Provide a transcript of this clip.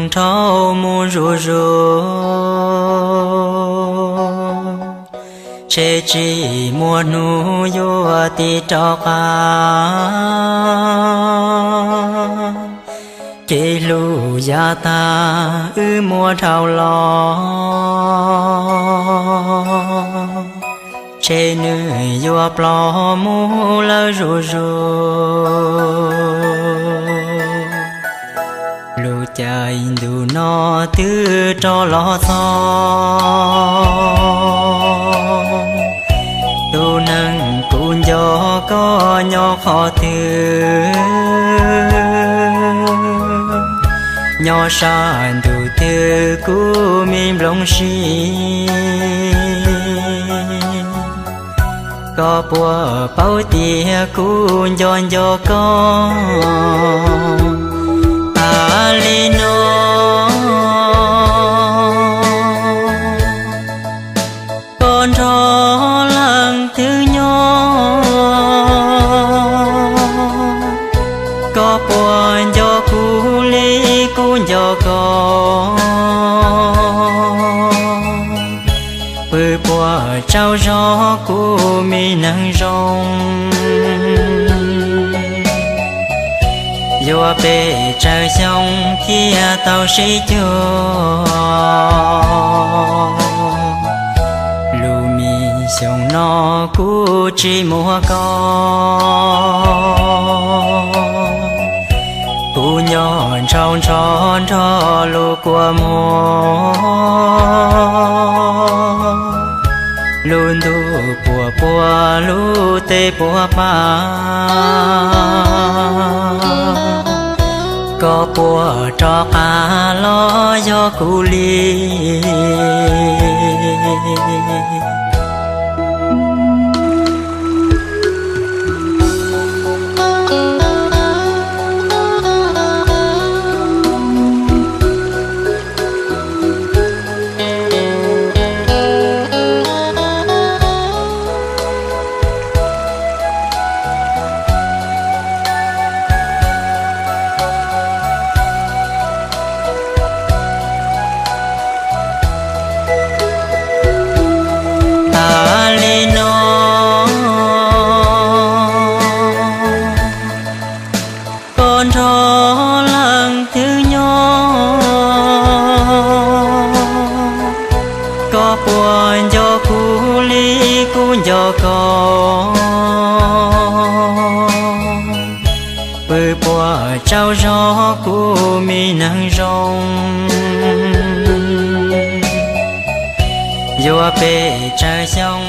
nrhau mus zuj zus, ntshe tsis muaj hnub yuav tig rov qab. Kev hlub yav tag wb muab dhau los, ntshe nws yuav ploj mus lawm zuj zus. Lub caij ntuj no twb rov los txog, tus neeg kuv nco koj nyob qhov twg, nyob sab ntuj twg kuv me nplooj siab. Koj puas paub tias kuv nco nco koj tas li no? Koj nrog leej twg nyob, koj puas nco kuv li kuv nco koj? Pw puas tsaug zog kuv me neeg zoo, yuav pes tsawg xyoo thiaj tau sib cuag. Lub me xyoo no kuv tsis muaj koj, kuv nyob ntshaus ntsho nrog lub kua muag. Lub ntuj puas puag lub teb puas pab, koj puas rov qab los yog kuv li? Tas li no, koj nrog leej twg nyob, koj puas nco kuv li kuv nco koj? Pw puas tsaug zog kuv me neeg zoo, yuav pes tsawg xyoo